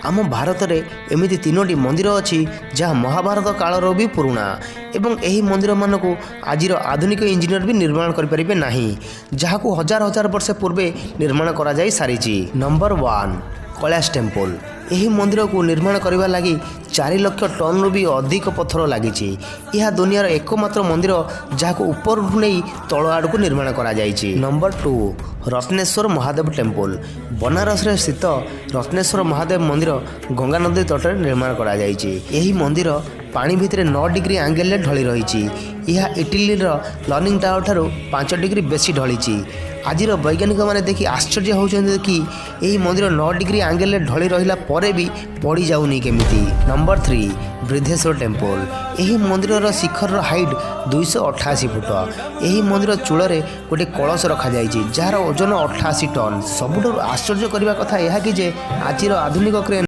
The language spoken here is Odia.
ଆମ ଭାରତରେ ଏମିତି ତିନୋଟି ମନ୍ଦିର ଅଛି, ଯାହା ମହାଭାରତ କାଳର ବି ପୁରୁଣା ଏବଂ ଏହି ମନ୍ଦିରମାନଙ୍କୁ ଆଜିର ଆଧୁନିକ ଇଞ୍ଜିନିୟର ବି ନିର୍ମାଣ କରିପାରିବେ ନାହିଁ, ଯାହାକୁ ହଜାର ହଜାର ବର୍ଷ ପୂର୍ବେ ନିର୍ମାଣ କରାଯାଇ ସାରିଛି। Number 1, Kailash temple. ଏହି ମନ୍ଦିରକୁ ନିର୍ମାଣ କରିବା ଲାଗି 4 ଲକ୍ଷ ଟନ୍ରୁ ବି ଅଧିକ ପଥର ଲାଗିଛି। ଏହା ଦୁନିଆର ଏକମାତ୍ର ମନ୍ଦିର, ଯାହାକୁ ଉପରଠୁ ନେଇ ତଳ ଆଡ଼କୁ ନିର୍ମାଣ କରାଯାଇଛି। Number 2, Ratneshwar Mahadev temple. ବନାରସରେ ସ୍ଥିତ ରତ୍ନେଶ୍ୱର ମହାଦେବ ମନ୍ଦିର ଗଙ୍ଗା ନଦୀ ତଟରେ ନିର୍ମାଣ କରାଯାଇଛି। ଏହି ମନ୍ଦିର ପାଣି ଭିତରେ 9 ଡିଗ୍ରୀ ଆଙ୍ଗେଲରେ ଢଳି ରହିଛି। ଏହା ଇଟାଲୀର ଲନିଂ ଟାୱାର ଠାରୁ 5 ଡିଗ୍ରୀ ବେଶୀ ଢଳିଛି। ଆଜିର ବୈଜ୍ଞାନିକମାନେ ଦେଖି ଆଶ୍ଚର୍ଯ୍ୟ ହେଉଛନ୍ତି କି ଏହି ମନ୍ଦିର 9 ଡିଗ୍ରୀ ଆଙ୍ଗେଲରେ ଢଳି ରହିଲା ପରେ ବି ପଡ଼ିଯାଉନି କେମିତି? Number 3, Brihadeeswara temple. ଏହି ମନ୍ଦିରର ଶିଖରର ହାଇଟ୍ 288 ଫୁଟ। ଏହି ମନ୍ଦିର ଚୂଳରେ ଗୋଟିଏ କଳସ ରଖାଯାଇଛି, ଯାହାର ଓଜନ 88 ଟନ୍। ସବୁଠାରୁ ଆଶ୍ଚର୍ଯ୍ୟ କରିବା କଥା ଏହା କି ଯେ ଆଜିର ଆଧୁନିକ କ୍ରେନ୍